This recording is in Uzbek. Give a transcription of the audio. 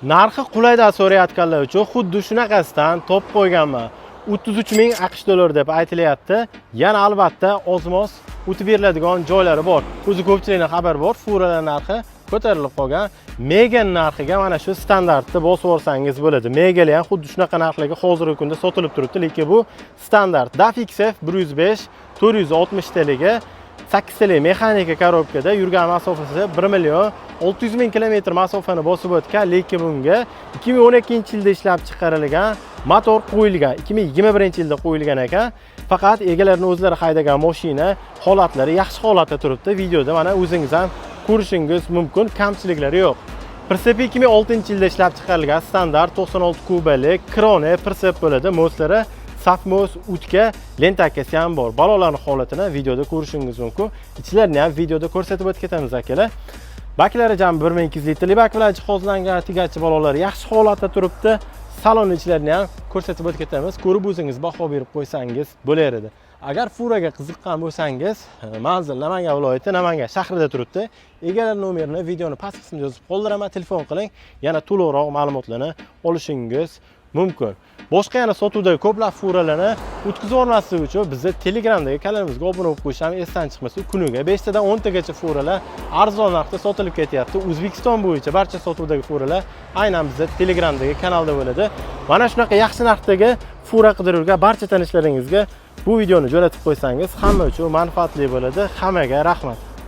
Narxi qulaydan so'rayotganlar uchun xuddi shunaqasidan topib qo'yganman. 33 ming AQSh dollari deb aytilyapti. Yana albatta ozmoz o'tib beriladigan joylari bor. O'zi ko'pchilikning xabari bor, furalar narxi ko'tarilib qolgan. Megane narxiga mana shu standartni bosib yuborsangiz bo'ladi. Megane ham xuddi shunaqa narxlarga hozirgi kunda sotilib turibdi, lekin bu standart. DAF XF 105 460 taligi, 8 talik mexanika korobkada, yurgan masofasi 1 million 600 ming kilometr masofani bosib o'tgan, lekin bunga 2012 yilda ishlab chiqarilgan motor qo'yilgan, 2021 yilda qo'yilgan ekan. Faqat egalarini o'zlari haydagan mashina, holatlari yaxshi holatda turibdi. Videoda mana o'zingiz ham ko'rishingiz mumkin, kamchiliklari yo'q. Прицеп i 2006 yilda ishlab chiqarilgan standart 96 kubalik Krone прицеп bo'ladi. Мост lari saf мост, уткa, лентайка si ham bor. Ballonlarning holatini videoda ko'rishingiz mumkin. Ichlarini ham videoda ko'rsatib o'tib ketamiz, akalar. Baklari jami 1200 litrli bak bilan jihozlangan, тягач ballonlari yaxshi holatda turibdi. Salon ichlarini ham ko'rsatib o'tib ketamiz. Ko'rib o'zingiz baho berib qo'ysangiz bo'lar edi. Agar furaga qiziqqan bo'lsangiz, manzil Namangan viloyati, Namangan shahrida turibdi. Egalar nomerini videoni past qismida yozib qoldiraman, telefon qiling, yana to'liqroq ma'lumotlarni olishingiz mumkin. Boshqa yana sotuvdagi ko'plab furalarni o'tkazib yubormaslik uchun bizni Telegramdagi kanalimizga obuna bo'lib qo'yish ham esdan chiqmasin. Kuniga 5 tadan 10 tagacha furalar arzon narxda sotilib ketyapti. O'zbekiston bo'yicha barcha sotuvdagi furalar aynan bizni Telegramdagi kanalda bo'ladi. Mana shunaqa yaxshi narxdagi fura qidirib yurgan barcha tanishlaringizga bu videoni jo'natib qo'ysangiz, hamma uchun manfaatli bo'ladi. Hammaga rahmat.